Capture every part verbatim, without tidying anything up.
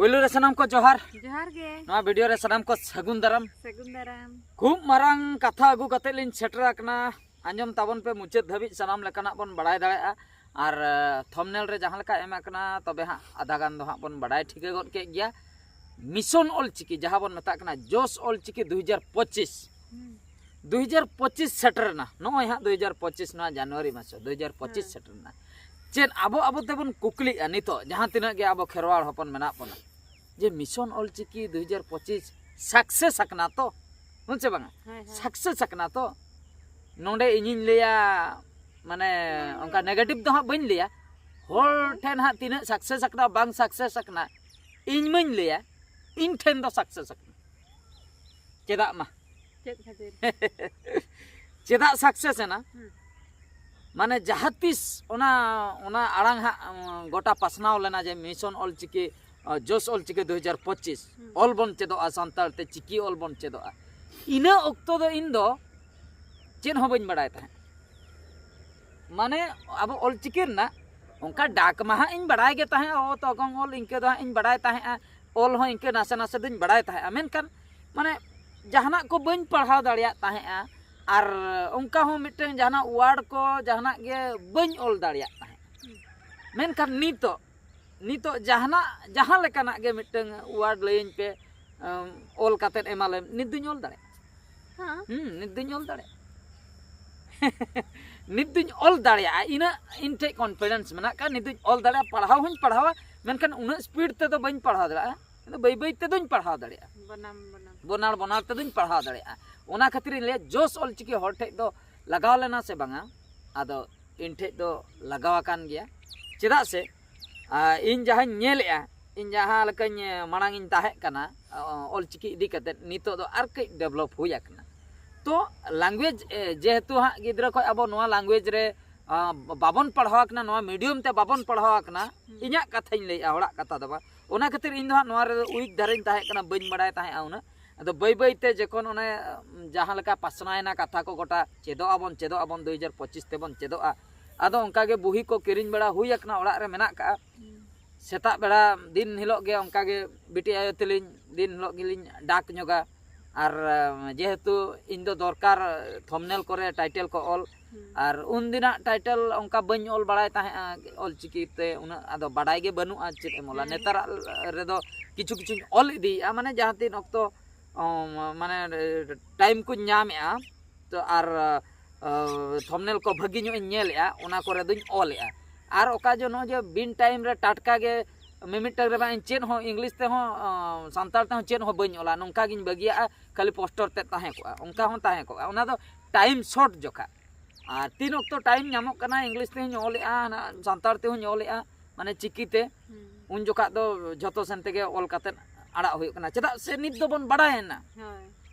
ᱯᱳᱭᱞᱳ ᱨᱮ ᱥᱟᱱᱟᱢ ᱠᱚ ᱡᱚᱦᱟᱨ᱾ ᱡᱚᱦᱟᱨ ᱜᱮ᱾ ᱱᱚᱣᱟ ᱵᱷᱤᱰᱤᱭᱳ ᱨᱮ ᱥᱟᱱᱟᱢ ᱠᱚ ᱥᱟᱹᱜᱩᱱ ᱫᱟᱨᱟᱢ᱾ ᱥᱟᱹᱜᱩᱱ ᱫᱟᱨᱟᱢ᱾ ᱠᱷᱩᱵ ᱢᱟᱨᱟᱝ ᱠᱟᱛᱷᱟ ᱟᱹᱜᱩ ᱠᱟᱛᱮ ᱞᱤᱧ ᱥᱮᱴᱮᱨ ᱟᱠᱟᱱᱟ᱾ ᱟᱸᱡᱚᱢ ᱛᱟᱵᱚᱱ ᱯᱮ, ᱢᱩᱪᱟᱹᱫ ᱫᱷᱟᱹᱵᱤᱡ ᱥᱟᱱᱟᱢ ᱞᱮᱠᱟᱱᱟᱜ ᱵᱚᱱ ᱵᱟᱲᱟᱭ ᱫᱟᱲᱮᱭᱟᱜᱼᱟ᱾ ᱟᱨ ᱛᱷᱚᱢᱱᱮᱞ ᱨᱮ ᱡᱟᱦᱟᱸ ᱞᱮᱠᱟ ᱮᱢ ᱟᱠᱟᱱᱟ, ᱛᱚᱵᱮ ᱦᱟᱸᱜ ᱟᱫᱷᱟ ᱜᱟᱱ ᱫᱚ ᱦᱟᱸᱜ ᱵᱚᱱ ᱵᱟᱲᱟᱭ ᱴᱷᱤᱠᱟᱹ ᱜᱚᱫ ᱠᱮᱫ ᱜᱮᱭᱟ᱾ ᱢᱤᱥᱚᱱ ᱚᱞᱪᱤᱠᱤ, ᱡᱟᱦᱟᱸ ᱵᱚᱱ ᱢᱮᱛᱟᱜ ᱠᱟᱱᱟ ᱡᱳᱥ ᱚᱞᱪᱤᱠᱤ ᱫᱩ ᱦᱟᱡᱟᱨ ᱯᱚᱸᱪᱤᱥ᱾ ᱦᱩᱸ᱾ ᱫᱩ ᱦᱟᱡᱟᱨ ᱯᱚᱸᱪᱤᱥ ᱥᱮᱴᱮᱨ ᱮᱱᱟ, ᱱᱚᱜᱼᱚᱭ ᱦᱟᱸᱜ ᱫᱩ ᱦᱟᱡᱟᱨ ᱯᱚᱸᱪᱤᱥ, ᱱᱚᱣᱟ ᱡᱟᱱᱩᱣᱟᱨᱤ ᱢᱟᱥ ᱫᱩ ᱦᱟᱡᱟᱨ ᱯᱚᱸᱪᱤᱥ ᱦᱮᱸ᱾ ᱥᱮᱴᱮᱨ ᱮᱱᱟ᱾ ᱪᱮᱫ ᱟᱵᱚ, ᱟᱵᱚ ᱛᱮᱵᱚᱱ ᱠᱩᱠᱞᱤᱜᱼᱟ ᱱᱤᱛᱚᱜ, ᱡᱟᱦᱟᱸ ᱛᱤᱱᱟᱹᱜ ᱜᱮ ᱟᱵᱚ ᱠᱷᱮᱨᱣᱟᱲ ᱦᱚᱯᱚᱱ ᱢᱮᱱᱟᱜ ᱵᱚᱱᱟ, ᱡᱮ ᱢᱤᱥᱚᱱ ᱚᱞᱪᱤᱠᱤ ᱫᱩ ᱦᱟᱡᱟᱨ ᱯᱚᱸᱪᱤᱥ ᱥᱟᱠᱥᱮᱥ ᱟᱠᱟᱱᱟ ᱛᱚ, ᱦᱮᱸ ᱥᱮ ᱵᱟᱝᱟ? ᱦᱳᱭ, ᱦᱳᱭ᱾ ᱥᱟᱠᱥᱮᱥ ᱟᱠᱟᱱᱟ ᱛᱚ᱾ ᱱᱚᱰᱮ ᱤᱧᱤᱧ ᱞᱟᱹᱭᱟ, ᱢᱟᱱᱮ, ᱚᱱᱠᱟ ᱱᱮᱜᱮᱴᱤᱵᱷ ᱫᱚ ᱦᱟᱸᱜ ᱵᱟᱹᱧ ᱞᱟᱹᱭᱟ᱾ ᱦᱚᱲ ᱴᱷᱮᱱ ᱦᱟᱸᱜ ᱛᱤᱱᱟᱹᱜ ᱥᱟᱠᱥᱮᱥ ᱟᱠᱟᱱᱟ, ᱵᱟᱝ ᱥᱟᱠᱥᱮᱥ ᱟᱠᱟᱱᱟ, ᱤᱧ ᱢᱟᱹᱧ ᱞᱟᱹᱭᱟ, ᱤᱧ ᱴᱷᱮᱱ ᱫᱚ ᱥᱟᱠᱥᱮᱥ ᱟᱠᱟᱱᱟ᱾ ᱪᱮᱫᱟᱜ ᱢᱟ? ᱪᱮᱫ ᱠᱷᱟᱹᱛᱤᱨ? ᱪᱮᱫᱟᱜ ᱥᱟᱠᱥᱮᱥ ᱮᱱᱟ? ᱦᱩᱸ᱾ ᱢᱟᱱᱮ, ᱡᱟᱦᱟᱸ ᱛᱤᱥ ᱚᱱᱟ, ᱚᱱᱟ ᱟᱲᱟᱝ ᱦᱟᱸᱜ, ᱩᱸ, ᱜᱚᱴᱟ ᱯᱟᱥᱱᱟᱣ ᱞᱮᱱᱟ ᱡᱮ ᱢᱤᱥᱚᱱ ᱚᱞᱪᱤᱠᱤ, ᱟᱸ, ᱡᱳᱥ ᱚᱞᱪᱤᱠᱤ ᱫᱩ ᱦᱟᱡᱟᱨ ᱯᱚᱸᱪᱤᱥ, ᱦᱩᱸ᱾ ᱚᱞ ᱵᱚᱱ ᱪᱮᱫᱚᱜᱼᱟ, ᱥᱟᱱᱛᱟᱲ ᱛᱮ ᱪᱤᱠᱤ ᱚᱞ ᱵᱚᱱ ᱪᱮᱫᱚᱜᱼᱟ᱾ ᱤᱱᱟᱹ ᱚᱠᱛᱚ ᱫᱚ ᱤᱧ ᱫᱚ ᱪᱮᱫ ᱦᱚᱸ ᱵᱟᱹᱧ ᱵᱟᱲᱟᱭ ᱛᱟᱦᱮᱸᱫ᱾ ᱢᱟᱱᱮ, ᱟᱵᱚ ᱚᱞᱪᱤᱠᱤ ᱨᱮᱱᱟᱜ ᱚᱱᱠᱟ ᱰᱟᱠ ᱢᱟ ᱦᱟᱸᱜ ᱤᱧ ᱵᱟᱲᱟᱭ ᱜᱮ ᱛᱟᱦᱮᱸᱫ, ᱚ, ᱛᱚᱜᱚᱝ ᱚᱞ ᱤᱱᱠᱟᱹ ᱫᱚ ᱦᱟᱸᱜ ᱤᱧ ᱵᱟᱲᱟᱭ ᱛᱟᱦᱮᱸᱫᱼᱟ, ᱚᱞ ᱦᱚᱸ ᱤᱱᱠᱟᱹ ᱱᱟᱥᱮ ᱱᱟᱥᱮ ᱫᱚᱧ ᱵᱟᱲᱟᱭ ᱛᱟᱦᱮᱸᱫᱼᱟ᱾ ᱢᱮᱱᱠᱷᱟᱱ, ᱢᱟᱱᱮ, ᱡᱟᱦᱟᱱᱟᱜ ᱠᱚ ᱵᱟᱹᱧ ᱯᱟᱲᱦᱟᱣ ᱫᱟᱲᱮᱭᱟᱜ ᱛᱟᱦᱮᱸᱫᱼᱟ, ᱟᱨ ᱚᱱᱠᱟ ᱦᱚᱸ ᱢᱤᱫᱴᱟᱝ ᱡᱟᱦᱟᱱᱟᱜ ᱣᱟᱨᱰ ᱠᱚ ᱡᱟᱦᱟᱱᱟᱜ ᱜᱮ ᱵᱟᱹᱧ ᱚᱞ ᱫᱟᱲᱮᱭᱟᱜ ᱛᱟᱦᱮᱸᱫ᱾ ᱢᱮᱱᱠᱷᱟᱱ ᱱᱤᱛᱚᱜ, ᱱᱤᱛᱚᱜ ᱡᱟᱦᱟᱱᱟᱜ, ᱡᱟᱦᱟᱸ ᱞᱮᱠᱟᱱᱟᱜ ᱜᱮ ᱢᱤᱫᱴᱟᱝ ᱣᱟᱨᱰ ᱞᱟᱹᱭᱟᱹᱧ ᱯᱮ, ᱚᱞ ᱠᱟᱛᱮᱫ ᱮᱢᱟᱞᱮᱢ, ᱱᱤᱛ ᱫᱩᱧ ᱚᱞ ᱫᱟᱲᱮᱭᱟᱜᱼᱟ᱾ ᱦᱮᱸ᱾ ᱦᱩᱸ, ᱱᱤᱛ ᱫᱩᱧ ᱚᱞ ᱫᱟᱲᱮᱭᱟᱜᱼᱟ᱾ ᱱᱤᱛ ᱫᱩᱧ ᱚᱞ ᱫᱟᱲᱮᱭᱟᱜᱼᱟ, ᱤᱱᱟᱹᱜ ᱤᱧ ᱴᱷᱮᱡ ᱠᱚᱱᱯᱷᱤᱰᱮᱱᱥ ᱢᱮᱱᱟᱜ ᱠᱟᱜᱼᱟ᱾ ᱱᱤᱛ ᱫᱩᱧ ᱚᱞ ᱫᱟᱲᱮᱭᱟᱜᱼᱟ, ᱯᱟᱲᱦᱟᱣ ᱦᱚᱸᱧ ᱯᱟᱲᱦᱟᱣᱟ, ᱢᱮᱱᱠᱷᱟᱱ ᱩᱱᱟᱹᱜ ᱥᱯᱤᱰ ᱛᱮᱫᱚ ᱵᱟᱹᱧ ᱯᱟᱲᱦᱟᱣ ᱫᱟᱲᱮᱭᱟᱜᱼᱟ᱾ ᱤᱧ ᱫᱚ ᱵᱟᱹᱭ ᱵᱟᱹᱭ ᱛᱮᱫᱚᱧ ᱯᱟᱲᱦᱟᱣ ᱫᱟᱲᱮᱭᱟᱜᱼᱟ᱾ ᱵᱚᱱᱟᱢ ᱵᱚᱱᱟᱢ᱾ ᱵᱚᱱᱟᱲ ᱵᱚᱱᱟᱲ ᱛᱮᱫᱚᱧ ᱯᱟᱲᱦᱟᱣ ᱫᱟᱲᱮᱭᱟᱜᱼᱟ᱾ ᱚᱱᱟ ᱠᱷᱟᱹᱛᱤᱨ ᱤᱧ ᱞᱟᱹᱭᱟ, ᱡᱳᱥ ᱚᱞᱪᱤᱠᱤ ᱦᱚᱲ ᱴᱷᱮᱡ ᱫᱚ ᱞᱟᱜᱟᱣ ᱞᱮᱱᱟ ᱥᱮ ᱵᱟᱝᱟ? ᱟᱫᱚ ᱤᱧ ᱴᱷᱮᱡ ᱫᱚ ᱞᱟᱜᱟᱣ ᱟᱠᱟᱱ ᱜᱮᱭᱟ᱾ ᱪᱮᱫᱟᱜ ᱥᱮ, ᱟᱨ ᱤᱧ ᱡᱟᱦᱟᱸᱧ ᱧᱮᱞᱮᱜᱼᱟ, ᱤᱧ ᱡᱟᱦᱟᱸ ᱞᱮᱠᱟᱧ, ᱮ, ᱢᱟᱲᱟᱝ ᱤᱧ ᱛᱟᱦᱮᱸ ᱠᱟᱱᱟ, ᱚ, ᱚᱞᱪᱤᱠᱤ ᱤᱫᱤ ᱠᱟᱛᱮᱫ, ᱱᱤᱛᱚᱜ ᱫᱚ ᱟᱨ ᱠᱟᱹᱡ ᱰᱮᱵᱷᱞᱚᱯ ᱦᱩᱭ ᱟᱠᱟᱱᱟ᱾ ᱛᱚ, ᱞᱮᱝᱜᱩᱭᱮᱡᱽ, ᱮ, ᱡᱮᱦᱮᱛᱩ ᱦᱟᱸᱜ ᱜᱤᱫᱽᱨᱟᱹ ᱠᱷᱚᱡ ᱟᱵᱚ ᱱᱚᱣᱟ ᱞᱮᱝᱜᱩᱭᱮᱡᱽ ᱨᱮ, ᱟ, ᱵᱟᱵᱚᱱ ᱯᱟᱲᱦᱟᱣ ᱟᱠᱟᱱᱟ, ᱱᱚᱣᱟ ᱢᱤᱰᱤᱭᱟᱢ ᱛᱮ ᱵᱟᱵᱚᱱ ᱯᱟᱲᱦᱟᱣ ᱟᱠᱟᱱᱟ, ᱦᱩᱸ᱾ ᱤᱧᱟᱹᱜ ᱠᱟᱛᱷᱟᱧ ᱞᱟᱹᱭᱮᱜᱼᱟ, ᱦᱚᱲᱟᱜ ᱠᱟᱛᱷᱟ ᱫᱚ ᱵᱟᱝ᱾ ᱚᱱᱟ ᱠᱷᱟᱹᱛᱤᱨ ᱤᱧ ᱫᱚ ᱦᱟᱸᱜ ᱱᱚᱣᱟ ᱨᱮᱫᱚ ᱩᱭᱤᱠ ᱫᱷᱟᱨᱟᱧ ᱛᱟᱦᱮᱸ ᱠᱟᱱᱟ, ᱵᱟᱹᱧ ᱵᱟᱲᱟᱭ ᱛᱟᱦᱮᱸᱜᱼᱟ ᱩᱱᱟᱹᱜ᱾ ᱟᱫᱚ ᱵᱟᱹᱭ ᱵᱟᱹᱭ ᱛᱮ ᱡᱚᱠᱷᱚᱱ ᱚᱱᱮ, ᱩᱢ, ᱡᱟᱦᱟᱸ ᱞᱮᱠᱟ ᱯᱟᱥᱱᱟᱣᱮᱱᱟ ᱠᱟᱛᱷᱟ ᱠᱚ ᱜᱚᱴᱟ, ᱪᱮᱫᱚᱜ ᱟᱵᱚᱱ, ᱪᱮᱫᱚᱜ ᱟᱵᱚᱱ, ᱫᱩ ᱦᱟᱡᱟᱨ ᱯᱚᱸᱪᱤᱥ ᱛᱮᱵᱚᱱ ᱪᱮᱫᱚᱜᱼᱟ, ᱟᱫᱚ ᱚᱱᱠᱟ ᱜᱮ ᱵᱩᱦᱤ ᱠᱚ ᱠᱤᱨᱤᱧ ᱵᱟᱲᱟ ᱦᱩᱭ ᱟᱠᱟᱱᱟ, ᱚᱲᱟᱜ ᱨᱮ ᱢᱮᱱᱟᱜ ᱠᱟᱜᱼᱟ᱾ ᱦᱩᱸ᱾ ᱥᱮᱛᱟᱜ ᱵᱮᱲᱟ ᱫᱤᱱ ᱦᱤᱞᱳᱜ ᱜᱮ ᱚᱱᱠᱟ ᱜᱮ ᱵᱤᱴᱤ ᱟᱭᱳ ᱛᱮᱞᱤᱧ ᱫᱤᱱ ᱦᱤᱞᱳᱜ ᱜᱮᱞᱤᱧ ᱰᱟᱠ ᱧᱚᱜᱟ᱾ ᱟᱨ ᱡᱮᱦᱮᱛᱩ ᱤᱧ ᱫᱚ ᱫᱚᱨᱠᱟᱨ ᱛᱷᱚᱢᱱᱮᱞ ᱠᱚᱨᱮ ᱴᱟᱭᱴᱮᱞ ᱠᱚ ᱚᱞ, ᱟᱨ ᱩᱱ ᱫᱤᱱᱟᱜ ᱴᱟᱭᱴᱮᱞ ᱚᱱᱠᱟ ᱵᱟᱹᱧ ᱚᱞ ᱵᱟᱲᱟᱭ ᱛᱟᱦᱮᱸᱜᱼᱟ ᱚᱞᱪᱤᱠᱤ ᱛᱮ, ᱩᱱᱟᱹᱜ ᱟᱫᱚ ᱵᱟᱰᱟᱭ ᱜᱮ ᱵᱟᱹᱱᱩᱜᱼᱟ ᱪᱮᱫ ᱮᱢ ᱚᱞᱟ᱾ ᱱᱮᱛᱟᱨᱟᱜ ᱨᱮᱫᱚ ᱠᱤᱪᱷᱩ ᱠᱤᱪᱷᱩᱧ ᱚᱞ ᱤᱫᱤᱭᱮᱫᱼᱟ, ᱢᱟᱱᱮ ᱡᱟᱦᱟᱸ ᱛᱤᱱ ᱚᱠᱛᱚ ᱚ, ᱢᱟᱱᱮ ᱴᱟᱭᱤᱢ ᱠᱚᱧ ᱧᱟᱢᱮᱫᱼᱟ, ᱛᱚ ᱟᱨ ᱛᱷᱚᱢᱱᱮᱞ ᱠᱚ ᱵᱷᱟᱹᱜᱤ ᱧᱚᱜ ᱤᱧ ᱧᱮᱞᱮᱫᱼᱟ, ᱚᱱᱟ ᱠᱚᱨᱮ ᱫᱚᱧ ᱚᱞᱮᱫᱼᱟ᱾ ᱟᱨ ᱚᱠᱟ ᱡᱚ ᱱᱚᱜᱼᱚᱭ ᱡᱮ ᱵᱤᱱ ᱴᱟᱭᱤᱢ ᱨᱮ ᱴᱟᱴᱠᱟ ᱜᱮ ᱢᱤᱢᱤᱫᱴᱟᱝ ᱨᱮ ᱵᱟᱝ ᱪᱮᱫ ᱦᱚᱸ ᱤᱝᱞᱤᱥ ᱛᱮᱦᱚᱸ ᱥᱟᱱᱛᱟᱲ ᱛᱮᱦᱚᱸ ᱪᱮᱫ ᱦᱚᱸ ᱵᱟᱹᱧ ᱚᱞᱟ, ᱱᱚᱝᱠᱟ ᱜᱤᱧ ᱵᱟᱹᱜᱤᱭᱟᱜᱼᱟ, ᱠᱷᱟᱹᱞᱤ ᱯᱳᱥᱴᱟᱨ ᱛᱮᱫ ᱛᱟᱦᱮᱸ ᱠᱚᱜᱼᱟ, ᱚᱱᱠᱟ ᱦᱚᱸ ᱛᱟᱦᱮᱸ ᱠᱚᱜᱼᱟ᱾ ᱚᱱᱟ ᱫᱚ ᱴᱟᱭᱤᱢ ᱥᱚᱨᱴ ᱡᱚᱠᱷᱟ᱾ ᱟᱨ ᱛᱤᱱ ᱚᱠᱛᱚ ᱴᱟᱭᱤᱢ ᱧᱟᱢᱚᱜ ᱠᱟᱱᱟ, ᱤᱝᱞᱤᱥ ᱛᱮᱦᱚᱸᱧ ᱚᱞᱮᱫᱼᱟ, ᱦᱟᱱᱟ ᱥᱟᱱᱛᱟᱲ ᱛᱮᱦᱚᱸᱧ ᱚᱞᱮᱫᱼᱟ, ᱢᱟᱱᱮ ᱪᱤᱠᱤᱛᱮ, ᱩᱱ ᱡᱚᱠᱷᱟᱜ ᱫᱚ ᱡᱷᱚᱛᱚ ᱥᱮᱱ ᱛᱮᱜᱮ ᱚᱞ ᱠᱟᱛᱮᱫ ᱟᱲᱟᱜ ᱦᱩᱭᱩᱜ ᱠᱟᱱᱟ᱾ ᱪᱮᱫᱟᱜ ᱥᱮ ᱱᱤᱛ ᱫᱚᱵᱚᱱ ᱵᱟᱲᱟᱭᱮᱱᱟ, ᱦᱳᱭ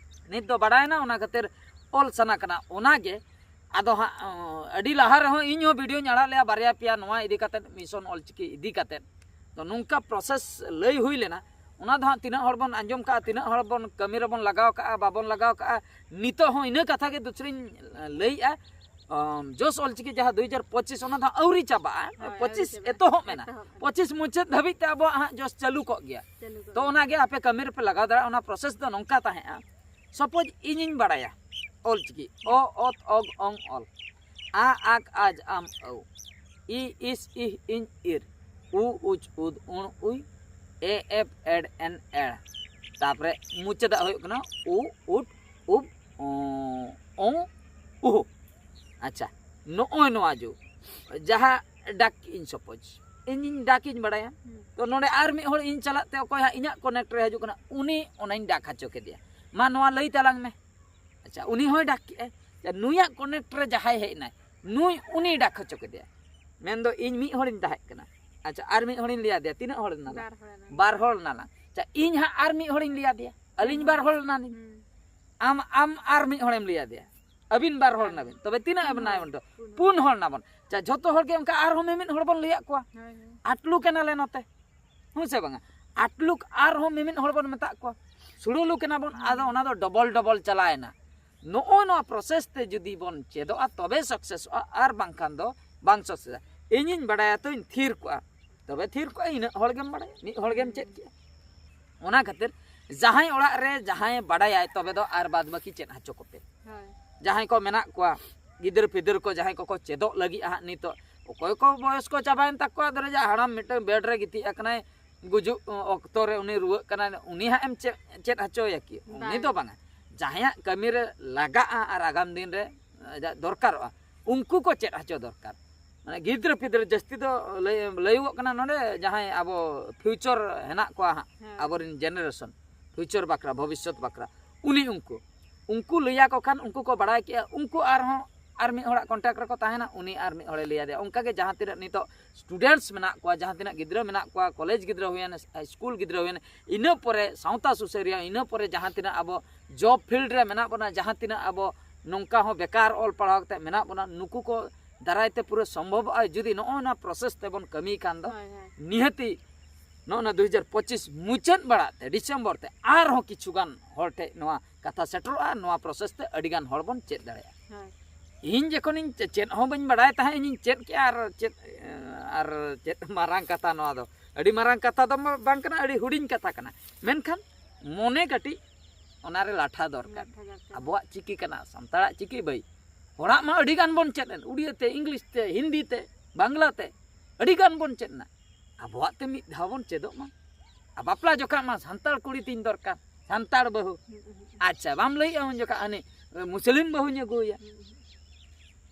ᱱᱤᱛ ᱫᱚ ᱵᱟᱲᱟᱭᱮᱱᱟ, ᱚᱱᱟ ᱠᱷᱟᱹᱛᱤᱨ ᱚᱞ ᱥᱟᱱᱟ ᱠᱟᱱᱟ᱾ ᱚᱱᱟᱜᱮ ᱟᱫᱚ ᱦᱟᱸᱜ ᱟᱹᱰᱤ ᱞᱟᱦᱟ ᱨᱮᱦᱚᱸ ᱤᱧ ᱦᱚᱸ ᱵᱷᱤᱰᱤᱭᱳᱧ ᱟᱲᱟᱜ ᱞᱮᱜᱼᱟ ᱵᱟᱨᱭᱟ ᱯᱮᱭᱟ ᱱᱚᱣᱟ ᱤᱫᱤ ᱠᱟᱛᱮᱫ, ᱢᱤᱥᱚᱱ ᱚᱞᱪᱤᱠᱤ ᱤᱫᱤ ᱠᱟᱛᱮᱫ᱾ ᱛᱚ ᱱᱚᱝᱠᱟ ᱯᱨᱚᱥᱮᱥ ᱞᱟᱹᱭ ᱦᱩᱭ ᱞᱮᱱᱟ, ᱚᱱᱟ ᱫᱚ ᱦᱟᱸᱜ ᱛᱤᱱᱟᱹᱜ ᱦᱚᱲ ᱵᱚᱱ ᱟᱸᱡᱚᱢ ᱠᱟᱜᱼᱟ, ᱛᱤᱱᱟᱹᱜ ᱦᱚᱲ ᱵᱚᱱ ᱠᱟᱹᱢᱤ ᱨᱮᱵᱚᱱ ᱞᱟᱜᱟᱣ ᱠᱟᱜᱼᱟ, ᱵᱟᱵᱚᱱ ᱞᱟᱜᱟᱣ ᱠᱟᱜᱼᱟ, ᱱᱤᱛᱚᱜ ᱦᱚᱸ ᱤᱱᱟᱹ ᱠᱟᱛᱷᱟ ᱜᱮ ᱫᱩᱥᱨᱤᱧ ᱞᱟᱹᱭᱮᱜᱼᱟ᱾ ᱡᱳᱥ ᱚᱞᱪᱤᱠᱤ ᱡᱟᱦᱟᱸ ᱫᱩ ᱦᱟᱡᱟᱨ ᱯᱚᱸᱪᱤᱥ, ᱚᱱᱟ ᱫᱚ ᱦᱟᱸᱜ ᱟᱹᱣᱨᱤ ᱪᱟᱵᱟᱜᱼᱟ, ᱦᱳᱭ, ᱯᱚᱸᱪᱤᱥ ᱟᱹᱣᱨᱤ ᱪᱟᱵᱟᱜᱼᱟ᱾ ᱮᱛᱚᱦᱚᱵ ᱢᱮᱱᱟᱜᱼᱟ, ᱮᱛᱚᱦᱚᱵ ᱢᱮᱱᱟᱜᱼᱟ᱾ ᱯᱚᱸᱪᱤᱥ ᱢᱩᱪᱟᱹᱫ ᱫᱷᱟᱹᱵᱤᱡ ᱛᱮ ᱟᱵᱚᱣᱟᱜ ᱦᱟᱸᱜ ᱡᱳᱥ ᱪᱟᱹᱞᱩ ᱠᱚᱜ ᱜᱮᱭᱟ᱾ ᱪᱟᱹᱞᱩ ᱠᱚᱜ ᱛᱚ ᱜᱮᱭᱟ᱾ ᱚᱱᱟᱜᱮ ᱟᱯᱮ ᱠᱟᱹᱢᱤ ᱨᱮᱯᱮ ᱞᱟᱜᱟᱣ ᱫᱟᱲᱮᱭᱟᱜᱼᱟ᱾ ᱚᱱᱟ ᱯᱨᱚᱥᱮᱥ ᱫᱚ ᱱᱚᱝᱠᱟ ᱛᱟᱦᱮᱸᱜᱼᱟ, ᱥᱟᱯᱳᱡᱽ ᱤᱧᱤᱧ ᱵᱟᱲᱟᱭᱟ ᱚᱞᱪᱤᱠᱤ, ᱚ ᱚᱛ ᱚᱜ ᱚᱝ ᱚᱞ, ᱟ ᱟᱠ ᱟᱡ ᱟᱢ ᱟᱹᱣ, ᱤ ᱤᱥ ᱤᱦ ᱤᱧ ᱤᱨ, ᱩ ᱩᱪ ᱩᱫ ᱩᱬ ᱩᱭ, ᱮ ᱮᱯ ᱮᱰ ᱮᱱ ᱮᱲ, ᱛᱟᱯᱚᱨᱮ ᱢᱩᱪᱟᱹᱫᱟᱜ ᱦᱩᱭᱩᱜ ᱠᱟᱱᱟ ᱩ ᱩᱴ ᱩᱵ ᱚ ᱚᱝ ᱩᱦᱩ᱾ ᱟᱪᱪᱷᱟ, ᱱᱚᱜᱼᱚᱭ ᱱᱚᱣᱟ ᱡᱩᱜᱽ ᱡᱟᱦᱟᱸ ᱰᱟᱠ ᱤᱧ ᱥᱟᱯᱳᱡᱽ ᱤᱧᱤᱧ ᱰᱟᱠ ᱤᱧ ᱵᱟᱲᱟᱭᱟ, ᱦᱩᱸ᱾ ᱛᱚ ᱱᱚᱰᱮ ᱟᱨ ᱢᱤᱫ ᱦᱚᱲ ᱤᱧ ᱪᱟᱞᱟᱜ ᱛᱮ ᱚᱠᱚᱭ ᱦᱟᱸᱜ ᱤᱧᱟᱹᱜ ᱠᱚᱱᱮᱠᱴ ᱨᱮ ᱦᱤᱡᱩᱜ ᱠᱟᱱᱟ, ᱩᱱᱤ ᱚᱱᱟᱧ ᱰᱟᱠ ᱦᱚᱪᱚ ᱠᱮᱫᱮᱭᱟ, ᱢᱟ ᱱᱚᱣᱟ ᱞᱟᱹᱭ ᱛᱟᱞᱟᱝ ᱢᱮ᱾ ᱟᱪᱪᱷᱟ, ᱩᱱᱤ ᱦᱚᱸᱭ ᱰᱟᱠ ᱠᱮᱜᱼᱟᱭ᱾ ᱟᱪᱪᱷᱟ, ᱱᱩᱭᱟᱜ ᱠᱚᱱᱮᱠᱴ ᱨᱮ ᱡᱟᱦᱟᱸᱭ ᱦᱮᱡ ᱮᱱᱟᱭ, ᱱᱩᱭ ᱩᱱᱤᱭ ᱰᱟᱠ ᱦᱚᱪᱚ ᱠᱮᱫᱮᱭᱟ᱾ ᱢᱮᱱᱫᱚ ᱤᱧ ᱢᱤᱫ ᱦᱚᱲᱤᱧ ᱛᱟᱦᱮᱸ ᱠᱟᱱᱟ᱾ ᱟᱪᱪᱷᱟ, ᱟᱨ ᱢᱤᱫ ᱦᱚᱲᱤᱧ ᱞᱟᱹᱭ ᱟᱫᱮᱭᱟ, ᱛᱤᱱᱟᱹᱜ ᱦᱚᱲ ᱮᱱᱟᱞᱟᱝ? ᱵᱟᱨ ᱦᱚᱲ ᱮᱱᱟ᱾ ᱵᱟᱨ ᱦᱚᱲ ᱮᱱᱟᱞᱟᱝ᱾ ᱟᱪᱪᱷᱟ, ᱤᱧ ᱦᱟᱸᱜ ᱟᱨ ᱢᱤᱫ ᱦᱚᱲᱤᱧ ᱞᱟᱹᱭ ᱟᱫᱮᱭᱟ, ᱟᱹᱞᱤᱧ ᱵᱟᱨ ᱦᱚᱲ ᱮᱱᱟᱞᱤᱧ᱾ ᱦᱩᱸ᱾ ᱟᱢ ᱟᱢ ᱟᱨ ᱢᱤᱫ ᱦᱚᱲᱮᱢ ᱞᱟᱹᱭ ᱟᱫᱮᱭᱟ, ᱟᱹᱵᱤᱱ ᱵᱟᱨ ᱦᱚᱲ ᱮᱱᱟᱵᱤᱱ, ᱛᱚᱵᱮ ᱛᱤᱱᱟᱹᱜ ᱯᱩᱱ ᱮᱱᱟᱭ ᱦᱚᱲ᱾ ᱵᱚᱱ ᱛᱚ? ᱯᱩᱱ ᱦᱚᱲ᱾ ᱯᱩᱱ ᱦᱚᱲ ᱮᱱᱟᱵᱚᱱ᱾ ᱟᱪᱪᱷᱟ, ᱡᱷᱚᱛᱚ ᱦᱚᱲ ᱜᱮ ᱚᱱᱠᱟ ᱟᱨᱦᱚᱸ ᱢᱤᱢᱤᱫ ᱦᱚᱲ ᱵᱚᱱ ᱞᱟᱹᱭᱟᱫ ᱠᱚᱣᱟ, ᱦᱳᱭ, ᱦᱳᱭ᱾ ᱟᱴᱞᱩᱠ ᱮᱱᱟᱞᱮ ᱱᱚᱛᱮ, ᱦᱮᱸ ᱥᱮ ᱵᱟᱝᱟ? ᱟᱴᱞᱩᱠ ᱟᱨᱦᱚᱸ ᱢᱤᱢᱤᱫ ᱦᱚᱲ ᱵᱚᱱ ᱢᱮᱛᱟᱜ ᱠᱚᱣᱟ, ᱥᱩᱲᱟᱹᱞᱩᱠ ᱮᱱᱟᱵᱚᱱ᱾ ᱟᱫᱚ ᱚᱱᱟ ᱫᱚ ᱰᱚᱵᱚᱞ ᱰᱚᱵᱚᱞ ᱪᱟᱞᱟᱣ ᱮᱱᱟ᱾ ᱱᱚᱜᱼᱚ ᱱᱚᱣᱟ ᱯᱨᱚᱥᱮᱥ ᱛᱮ ᱡᱩᱫᱤ ᱵᱚᱱ ᱪᱮᱫᱚᱜᱼᱟ, ᱛᱚᱵᱮ ᱥᱟᱠᱥᱮᱥᱚᱜᱼᱟ, ᱟᱨ ᱵᱟᱝᱠᱷᱟᱱ ᱫᱚ ᱵᱟᱝ ᱥᱟᱠᱥᱮᱥᱟ᱾ ᱤᱧᱤᱧ ᱵᱟᱲᱟᱭᱟ ᱛᱚᱧ ᱛᱷᱤᱨ ᱠᱚᱜᱼᱟ, ᱛᱚᱵᱮ ᱛᱷᱤᱨ ᱠᱚᱜᱼᱟ, ᱤᱱᱟᱹᱜ ᱦᱚᱲ ᱜᱮᱢ ᱵᱟᱲᱟᱭᱟ, ᱢᱤᱫ ᱦᱚᱲ ᱜᱮᱢ ᱪᱮᱫ ᱠᱮᱜᱼᱟ᱾ ᱚᱱᱟ ᱠᱷᱟᱹᱛᱤᱨ ᱡᱟᱦᱟᱸᱭ ᱚᱲᱟᱜ ᱨᱮ ᱡᱟᱦᱟᱸᱭ ᱵᱟᱰᱟᱭᱟᱭ, ᱛᱚᱵᱮ ᱫᱚ ᱟᱨ ᱵᱟᱫ ᱵᱟᱹᱠᱤ ᱪᱮᱫ ᱦᱚᱪᱚ ᱠᱚᱯᱮ᱾ ᱦᱳᱭ᱾ ᱡᱟᱦᱟᱸᱭ ᱠᱚ ᱢᱮᱱᱟᱜ ᱠᱚᱣᱟ, ᱜᱤᱫᱟᱹᱨ ᱯᱤᱫᱟᱹᱨ ᱠᱚ ᱡᱟᱦᱟᱸᱭ ᱠᱚᱠᱚ ᱪᱮᱫᱚᱜ ᱞᱟᱹᱜᱤᱫ ᱦᱟᱸᱜ, ᱱᱤᱛᱚᱜ ᱚᱠᱚᱭ ᱠᱚ ᱵᱚᱭᱚᱥ ᱠᱚ ᱪᱟᱵᱟᱭᱮᱱ ᱛᱟᱠᱚᱣᱟ, ᱫᱷᱚᱨᱮ ᱡᱟ ᱦᱟᱲᱟᱢ ᱢᱤᱫᱴᱟᱝ ᱵᱮᱰ ᱨᱮ ᱜᱤᱛᱤᱡ ᱟᱠᱟᱱᱟᱭ, ᱜᱩᱡᱩᱜ ᱚᱠᱛᱚ ᱨᱮ ᱩᱱᱤ ᱨᱩᱣᱟᱹᱜ ᱠᱟᱱᱟᱭ, ᱩᱱᱤ ᱦᱟᱸᱜ ᱮᱢ ᱪᱮᱫ, ᱪᱮᱫ ᱦᱚᱪᱚᱭᱟ ᱠᱤ? ᱩᱱᱤ ᱫᱚ ᱵᱟᱝᱟ᱾ ᱡᱟᱦᱟᱸᱭᱟᱜ ᱠᱟᱹᱢᱤ ᱨᱮ ᱞᱟᱜᱟᱜᱼᱟ ᱟᱨ ᱟᱜᱟᱢ ᱫᱤᱱ ᱨᱮ ᱟᱡᱟᱜ ᱫᱚᱨᱠᱟᱨᱚᱜᱼᱟ, ᱩᱱᱠᱩ ᱠᱚ ᱪᱮᱫ ᱦᱚᱪᱚ ᱫᱚᱨᱠᱟᱨ᱾ ᱢᱟᱱᱮ ᱜᱤᱫᱽᱨᱟᱹ ᱯᱤᱫᱽᱨᱟᱹ ᱡᱟᱹᱥᱛᱤ ᱫᱚ ᱞᱟᱹᱭ, ᱞᱟᱹᱭᱚᱜᱚᱜ ᱠᱟᱱᱟ ᱱᱚᱰᱮ ᱡᱟᱦᱟᱸᱭ ᱟᱵᱚ ᱯᱷᱤᱭᱩᱪᱟᱨ ᱦᱮᱱᱟᱜ ᱠᱚᱣᱟ ᱦᱟᱸᱜ, ᱦᱮᱸ᱾ ᱟᱵᱚᱨᱮᱱ ᱡᱮᱱᱟᱨᱮᱥᱚᱱ, ᱯᱷᱤᱭᱩᱪᱟᱨ ᱵᱟᱠᱷᱨᱟ, ᱵᱷᱚᱵᱤᱥᱥᱚᱛ ᱵᱟᱠᱷᱨᱟ, ᱩᱱᱤ ᱩᱱᱠᱩ, ᱩᱱᱠᱩ ᱞᱟᱹᱭᱟᱠᱚ ᱠᱷᱟᱱ ᱩᱱᱠᱩ ᱠᱚ ᱵᱟᱲᱟᱭ ᱠᱮᱜᱼᱟ, ᱩᱱᱠᱩ ᱟᱨᱦᱚᱸ ᱟᱨ ᱢᱤᱫ ᱦᱚᱲᱟᱜ ᱠᱚᱱᱴᱟᱠᱴ ᱨᱮᱠᱚ ᱛᱟᱦᱮᱱᱟ, ᱩᱱᱤ ᱟᱨ ᱢᱤᱫ ᱦᱚᱲᱮ ᱞᱟᱹᱭ ᱟᱫᱮᱭᱟ᱾ ᱚᱱᱠᱟᱜᱮ ᱡᱟᱦᱟᱸ ᱛᱤᱱᱟᱹᱜ ᱱᱤᱛᱚᱜ ᱥᱴᱩᱰᱮᱱᱴᱥ ᱢᱮᱱᱟᱜ ᱠᱚᱣᱟ, ᱡᱟᱦᱟᱸ ᱛᱤᱱᱟᱹᱜ ᱜᱤᱫᱽᱨᱟᱹ ᱢᱮᱱᱟᱜ ᱠᱚᱣᱟ, ᱠᱚᱞᱮᱡᱽ ᱜᱤᱫᱽᱨᱟᱹ ᱦᱩᱭᱮᱱ, ᱥᱠᱩᱞ ᱜᱤᱫᱽᱨᱟᱹ ᱦᱩᱭᱮᱱ, ᱤᱱᱟᱹ ᱯᱚᱨᱮ ᱥᱟᱶᱛᱟ ᱥᱩᱥᱟᱹᱨᱤᱭᱟᱹ, ᱤᱱᱟᱹ ᱯᱚᱨᱮ ᱡᱟᱦᱟᱸ ᱛᱤᱱᱟᱹᱜ ᱟᱵᱚ ᱡᱚᱵ ᱯᱷᱤᱞᱰ ᱨᱮ ᱢᱮᱱᱟᱜ ᱵᱚᱱᱟ, ᱡᱟᱦᱟᱸ ᱛᱤᱱᱟᱹᱜ ᱟᱵᱚ ᱱᱚᱝᱠᱟ ᱦᱚᱸ ᱵᱮᱠᱟᱨ ᱚᱞ ᱯᱟᱲᱦᱟᱣ ᱠᱟᱛᱮ ᱢᱮᱱᱟᱜ ᱵᱚᱱᱟ, ᱱᱩᱠᱩ ᱠᱚ ᱫᱟᱨᱟᱭ ᱛᱮ ᱯᱩᱨᱟᱹ ᱥᱚᱢᱵᱷᱚᱵᱚᱜᱼᱟ ᱡᱩᱫᱤ ᱱᱚᱜᱼᱚ ᱱᱚᱣᱟ ᱯᱨᱚᱥᱮᱥ ᱛᱮᱵᱚᱱ ᱠᱟᱹᱢᱤ ᱠᱷᱟᱱ ᱫᱚ᱾ ᱦᱳᱭ, ᱦᱳᱭ᱾ ᱱᱤᱦᱟᱹᱛᱤ ᱱᱚᱜᱼᱚ ᱱᱚᱣᱟ ᱫᱩ ᱦᱟᱡᱟᱨ ᱯᱚᱸᱪᱤᱥ ᱢᱩᱪᱟᱹᱫ ᱵᱟᱲᱟᱜ ᱛᱮ, ᱰᱤᱥᱮᱢᱵᱚᱨ ᱛᱮ ᱟᱨᱦᱚᱸ ᱠᱤᱪᱷᱩ ᱜᱟᱱ ᱦᱚᱲ ᱴᱷᱮᱡ ᱱᱚᱣᱟ ᱠᱟᱛᱷᱟ ᱥᱮᱴᱮᱨᱚᱜᱼᱟ, ᱱᱚᱣᱟ ᱯᱨᱚᱥᱮᱥ ᱛᱮ ᱟᱹᱰᱤ ᱜᱟᱱ ᱦᱚᱲ ᱵᱚᱱ ᱪᱮᱫ ᱫᱟᱲᱮᱭᱟᱜᱼᱟ᱾ ᱦᱳᱭ᱾ ᱤᱧ ᱡᱚᱠᱷᱚᱱᱤᱧ ᱪᱮ-, ᱪᱮᱫ ᱦᱚᱸ ᱵᱟᱹᱧ ᱵᱟᱲᱟᱭ ᱛᱟᱦᱮᱸᱫ, ᱤᱧᱤᱧ ᱪᱮᱫ ᱠᱮᱜᱼᱟ᱾ ᱟᱨ ᱪᱮᱫ, ᱟᱨ ᱪᱮᱫ ᱢᱟᱨᱟᱝ ᱠᱟᱛᱷᱟ ᱱᱚᱣᱟ ᱫᱚ, ᱟᱹᱰᱤ ᱢᱟᱨᱟᱝ ᱠᱟᱛᱷᱟ ᱫᱚ ᱵᱟᱝ ᱠᱟᱱᱟ, ᱟᱹᱰᱤ ᱦᱩᱰᱤᱧ ᱠᱟᱛᱷᱟ ᱠᱟᱱᱟ, ᱢᱮᱱᱠᱷᱟᱱ ᱢᱚᱱᱮ ᱠᱟᱹᱴᱤᱡ ᱚᱱᱟᱨᱮ ᱞᱟᱴᱷᱟ ᱫᱚᱨᱠᱟᱨ᱾ ᱞᱟᱴᱷᱟ ᱫᱚᱨᱠᱟᱨ᱾ ᱟᱵᱚᱣᱟᱜ ᱪᱤᱠᱤ ᱠᱟᱱᱟ, ᱥᱟᱱᱛᱟᱲᱟᱜ ᱪᱤᱠᱤ ᱵᱟᱹᱭ᱾ ᱦᱚᱲᱟᱜ ᱢᱟ ᱟᱹᱰᱤ ᱜᱟᱱ ᱵᱚᱱ ᱪᱮᱫ ᱮᱱ, ᱩᱲᱤᱭᱟᱹ ᱛᱮ, ᱤᱝᱞᱤᱥ ᱛᱮ, ᱦᱤᱱᱫᱤ ᱛᱮ, ᱵᱟᱝᱞᱟ ᱛᱮ, ᱟᱹᱰᱤ ᱜᱟᱱ ᱵᱚᱱ ᱪᱮᱫ ᱮᱱᱟ᱾ ᱟᱵᱚᱣᱟᱜ ᱛᱮ ᱢᱤᱫ ᱫᱷᱟᱣ ᱵᱚᱱ ᱪᱮᱫᱚᱜ ᱢᱟ᱾ ᱟᱨ ᱵᱟᱯᱞᱟ ᱡᱚᱠᱷᱟᱜ ᱢᱟ ᱥᱟᱱᱛᱟᱲ ᱠᱩᱲᱤ ᱛᱤᱧ ᱫᱚᱨᱠᱟᱨ, ᱥᱟᱱᱛᱟᱲ ᱵᱟᱹᱦᱩ᱾ ᱟᱪᱪᱷᱟ, ᱵᱟᱢ ᱞᱟᱹᱭᱮᱜᱼᱟ ᱩᱱ ᱡᱚᱠᱷᱟᱜ ᱦᱟᱹᱱᱤ ᱢᱩᱥᱞᱤᱢ ᱵᱟᱹᱦᱩᱧ ᱟᱹᱜᱩᱭᱟ,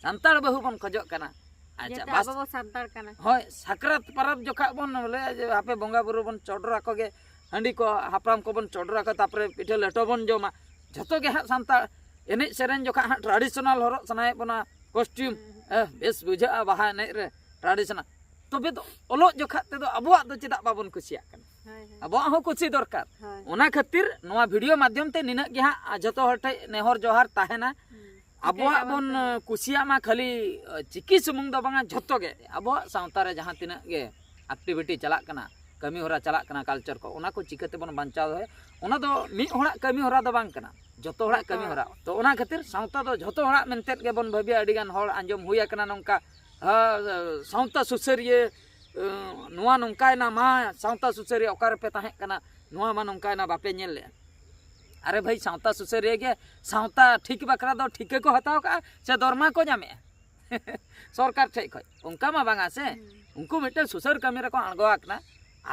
ᱥᱟᱱᱛᱟᱲ ᱵᱟᱹᱦᱩ ᱵᱚᱱ ᱠᱷᱚᱡᱚᱜ ᱠᱟᱱᱟ᱾ ᱟᱪᱪᱷᱟ, ᱡᱮᱦᱮᱛᱩ ᱵᱟᱥ᱾ ᱟᱵᱚ ᱵᱚ ᱥᱟᱱᱛᱟᱲ ᱠᱟᱱᱟ᱾ ᱦᱳᱭ, ᱥᱟᱠᱨᱟᱛ ᱯᱚᱨᱚᱵᱽ ᱡᱚᱠᱷᱟᱜ ᱵᱚᱱ ᱞᱟᱹᱭᱟ ᱡᱮ ᱦᱟᱯᱮ ᱵᱚᱸᱜᱟ ᱵᱩᱨᱩ ᱵᱚᱱ ᱪᱚᱰᱚᱨ ᱟᱠᱚ ᱜᱮ, ᱦᱟᱺᱰᱤ ᱠᱚ ᱦᱟᱯᱲᱟᱢ ᱠᱚᱵᱚᱱ ᱪᱚᱰᱚᱨ ᱟᱠᱚ, ᱛᱟᱨᱯᱚᱨᱮ ᱯᱤᱴᱷᱟᱹ ᱞᱮᱴᱚ ᱵᱚᱱ ᱡᱚᱢᱟ᱾ ᱡᱷᱚᱛᱚ ᱜᱮ ᱦᱟᱸᱜ ᱥᱟᱱᱛᱟᱲ᱾ ᱮᱱᱮᱡ ᱥᱮᱨᱮᱧ ᱡᱚᱠᱷᱟᱜ ᱦᱟᱸᱜ ᱴᱨᱟᱰᱤᱥᱚᱱᱟᱞ ᱦᱚᱨᱚᱜ ᱥᱟᱱᱟᱭᱮᱫ ᱵᱚᱱᱟ, ᱠᱚᱥᱴᱤᱭᱩᱢ᱾ ᱮ, ᱵᱮᱥ ᱵᱩᱡᱷᱟᱹᱜᱼᱟ ᱵᱟᱦᱟ ᱮᱱᱮᱡ ᱨᱮ ᱴᱨᱟᱰᱤᱥᱚᱱᱟᱞ᱾ ᱛᱚᱵᱮ ᱫᱚ ᱚᱞᱚᱜ ᱡᱚᱠᱷᱟᱜ ᱛᱮᱫᱚ ᱟᱵᱚᱣᱟᱜ ᱫᱚ ᱪᱮᱫᱟᱜ ᱵᱟᱵᱚᱱ ᱠᱩᱥᱤᱭᱟᱜ ᱠᱟᱱᱟ? ᱦᱳᱭ, ᱦᱳᱭ᱾ ᱟᱵᱚᱣᱟᱜ ᱦᱚᱸ ᱠᱩᱥᱤ ᱫᱚᱨᱠᱟᱨ᱾ ᱦᱳᱭ᱾ ᱚᱱᱟ ᱠᱷᱟᱹᱛᱤᱨ ᱱᱚᱣᱟ ᱵᱷᱤᱰᱤᱭᱳ ᱢᱟᱫᱽᱫᱷᱚᱢ ᱛᱮ ᱱᱤᱱᱟᱹᱜ ᱜᱮ ᱦᱟᱸᱜ ᱡᱷᱚᱛᱚ ᱦᱚᱲ ᱴᱷᱮᱡ ᱱᱮᱦᱚᱨ ᱡᱚᱦᱟᱨ ᱛᱟᱦᱮᱱᱟ᱾ ᱦᱩᱸ᱾ ᱟᱵᱚᱣᱟᱜ ᱪᱤᱠᱟᱹᱭ ᱵᱚᱱ ᱟᱵᱚᱱ ᱠᱩᱥᱤᱭᱟᱜ ᱢᱟ ᱠᱷᱟᱹᱞᱤ ᱪᱤᱠᱤ ᱥᱩᱢᱩᱝ ᱫᱚ ᱵᱟᱝᱟ, ᱡᱷᱚᱛᱚ ᱜᱮ ᱟᱵᱚᱣᱟᱜ ᱥᱟᱶᱛᱟ ᱨᱮ ᱡᱟᱦᱟᱸ ᱛᱤᱱᱟᱹᱜ ᱜᱮ ᱮᱠᱴᱤᱵᱷᱤᱴᱤ ᱪᱟᱞᱟᱜ ᱠᱟᱱᱟ, ᱠᱟᱹᱢᱤ ᱦᱚᱨᱟ ᱪᱟᱞᱟᱜ ᱠᱟᱱᱟ, ᱠᱟᱞᱪᱟᱨ ᱠᱚ, ᱚᱱᱟ ᱠᱚ ᱪᱤᱠᱟᱹ ᱛᱮᱵᱚᱱ ᱵᱟᱧᱪᱟᱣ ᱫᱚᱦᱚᱭᱟ? ᱚᱱᱟ ᱫᱚ ᱢᱤᱫ ᱦᱚᱲᱟᱜ ᱠᱟᱹᱢᱤ ᱦᱚᱨᱟ ᱫᱚ ᱵᱟᱝ ᱠᱟᱱᱟ, ᱡᱷᱚᱛᱚ ᱦᱚᱲᱟᱜ ᱡᱷᱚᱛᱚ ᱠᱟᱹᱢᱤ ᱦᱚᱨᱟ᱾ ᱦᱚᱲᱟᱜ᱾ ᱛᱚ ᱚᱱᱟ ᱠᱷᱟᱹᱛᱤᱨ ᱥᱟᱶᱛᱟ ᱫᱚ ᱡᱷᱚᱛᱚ ᱦᱚᱲᱟᱜ ᱢᱮᱱᱛᱮᱫ ᱜᱮᱵᱚᱱ ᱵᱷᱟᱹᱵᱤᱭᱟ᱾ ᱟᱹᱰᱤ ᱜᱟᱱ ᱦᱚᱲ ᱟᱸᱡᱚᱢ ᱦᱩᱭ ᱟᱠᱟᱱᱟ ᱱᱚᱝᱠᱟ, ᱦᱟ, ᱥᱟᱶᱛᱟ ᱥᱩᱥᱟᱹᱨᱤᱭᱟᱹ ᱱᱚᱣᱟ ᱱᱚᱝᱠᱟᱭᱮᱱᱟ, ᱢᱟ ᱥᱟᱶᱛᱟ ᱥᱩᱥᱟᱹᱨᱤᱭᱟᱹ ᱚᱠᱟ ᱨᱮᱯᱮ ᱛᱟᱦᱮᱸ ᱠᱟᱱᱟ, ᱱᱚᱣᱟ ᱢᱟ ᱱᱚᱝᱠᱟᱭᱮᱱᱟ, ᱵᱟᱯᱮ ᱧᱮᱞ ᱞᱮᱫᱼᱟ᱾ ᱟᱨᱮ ᱵᱷᱟᱹᱭ, ᱥᱟᱶᱛᱟ ᱥᱩᱥᱟᱹᱨᱤᱭᱟᱹ ᱜᱮ ᱥᱟᱶᱛᱟ ᱴᱷᱤᱠ ᱵᱟᱠᱷᱨᱟ ᱫᱚ ᱴᱷᱤᱠᱟᱹ ᱠᱚ ᱦᱟᱛᱟᱣ ᱠᱟᱜᱼᱟ ᱥᱮ ᱫᱚᱨᱢᱟ ᱠᱚ ᱧᱟᱢᱮᱜᱼᱟ ᱥᱚᱨᱠᱟᱨ ᱴᱷᱮᱡ ᱠᱷᱚᱡ? ᱚᱱᱠᱟ ᱢᱟ ᱵᱟᱝᱟ ᱥᱮ᱾ ᱩᱱᱠᱩ ᱢᱤᱫᱴᱮᱱ ᱥᱩᱥᱟᱹᱨ ᱠᱟᱹᱢᱤ ᱨᱮᱠᱚ ᱟᱬᱜᱚ ᱟᱠᱟᱱᱟ᱾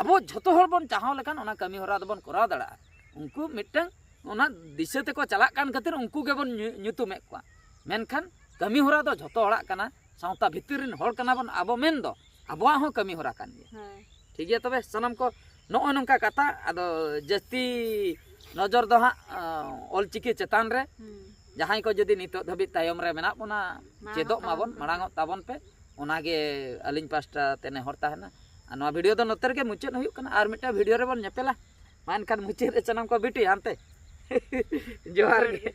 ᱟᱵᱚ ᱡᱷᱚᱛᱚ ᱦᱚᱲ ᱵᱚᱱ ᱪᱟᱦᱟᱣ ᱞᱮᱠᱷᱟᱱ ᱚᱱᱟ ᱠᱟᱹᱢᱤ ᱦᱚᱨᱟ ᱫᱚᱵᱚᱱ ᱠᱚᱨᱟᱣ ᱫᱟᱲᱮᱭᱟᱜᱼᱟ᱾ ᱩᱱᱠᱩ ᱢᱤᱫᱴᱟᱝ ᱚᱱᱟ ᱫᱤᱥᱟᱹ ᱛᱮᱠᱚ ᱪᱟᱞᱟᱜ ᱠᱟᱱ ᱠᱷᱟᱹᱛᱤᱨ ᱩᱱᱠᱩ ᱜᱮᱵᱚᱱ ᱧᱩ- ᱧᱩᱛᱩᱢᱮᱫ ᱠᱚᱣᱟ᱾ ᱢᱮᱱᱠᱷᱟᱱ ᱠᱟᱹᱢᱤ ᱦᱚᱨᱟ ᱫᱚ ᱡᱷᱚᱛᱚ ᱦᱚᱲᱟᱜ ᱠᱟᱱᱟ᱾ ᱥᱟᱶᱛᱟ ᱵᱷᱤᱛᱤᱨ ᱨᱮᱱ ᱦᱚᱲ ᱠᱟᱱᱟ ᱵᱚᱱ ᱟᱵᱚ, ᱢᱮᱱ ᱫᱚ ᱟᱵᱚᱣᱟᱜ ᱦᱚᱸ ᱠᱟᱹᱢᱤ ᱦᱚᱨᱟ ᱠᱟᱱ ᱜᱮᱭᱟ᱾ ᱦᱮᱸ ᱴᱷᱤᱠ ᱜᱮᱭᱟ, ᱛᱚᱵᱮ ᱥᱟᱱᱟᱢ ᱠᱚ ᱱᱚᱜᱼᱚᱭ ᱱᱚᱝᱠᱟ ᱠᱟᱛᱷᱟ᱾ ᱟᱫᱚ ᱡᱟᱹᱥᱛᱤ ᱱᱚᱡᱚᱨ ᱫᱚ ᱦᱟᱸᱜ ᱚᱞᱪᱤᱠᱤ ᱪᱮᱛᱟᱱ ᱨᱮ᱾ ᱦᱩᱸ ᱡᱟᱦᱟᱸᱭ ᱠᱚ ᱡᱩᱫᱤ ᱱᱤᱛᱚᱜ ᱫᱷᱟᱹᱵᱤᱡ ᱛᱟᱭᱚᱢ ᱨᱮ ᱢᱮᱱᱟᱜ ᱵᱚᱱᱟ, ᱢᱟᱲᱟᱝᱚᱜ ᱪᱮᱫᱚᱜ ᱛᱟᱵᱚᱱ ᱢᱟᱵᱚᱱ, ᱯᱮ᱾ ᱢᱟᱲᱟᱝᱚᱜ ᱛᱟᱵᱚᱱ ᱯᱮ᱾ ᱚᱱᱟᱜᱮ ᱟᱹᱞᱤᱧ ᱯᱟᱥᱴᱟ ᱛᱮ ᱱᱮᱦᱚᱨ ᱛᱟᱦᱮᱱᱟ᱾ ᱟᱨ ᱱᱚᱣᱟ ᱵᱷᱤᱰᱤᱭᱳ ᱫᱚ ᱱᱚᱛᱮ ᱨᱮᱜᱮ ᱢᱩᱪᱟᱹᱫ ᱦᱩᱭᱩᱜ ᱠᱟᱱᱟ᱾ ᱟᱨ ᱢᱤᱫᱴᱟᱝ ᱵᱷᱤᱰᱤᱭᱳ ᱨᱮᱵᱚᱱ ᱧᱮᱯᱮᱞᱟ᱾ ᱢᱟ ᱮᱱᱠᱷᱟᱱ ᱢᱩᱪᱟᱹᱫ ᱨᱮ ᱥᱟᱱᱟᱢ ᱠᱚ ᱵᱤᱴᱤ ᱦᱟᱱᱛᱮ ᱡᱚᱦᱟᱨ ᱜᱮ᱾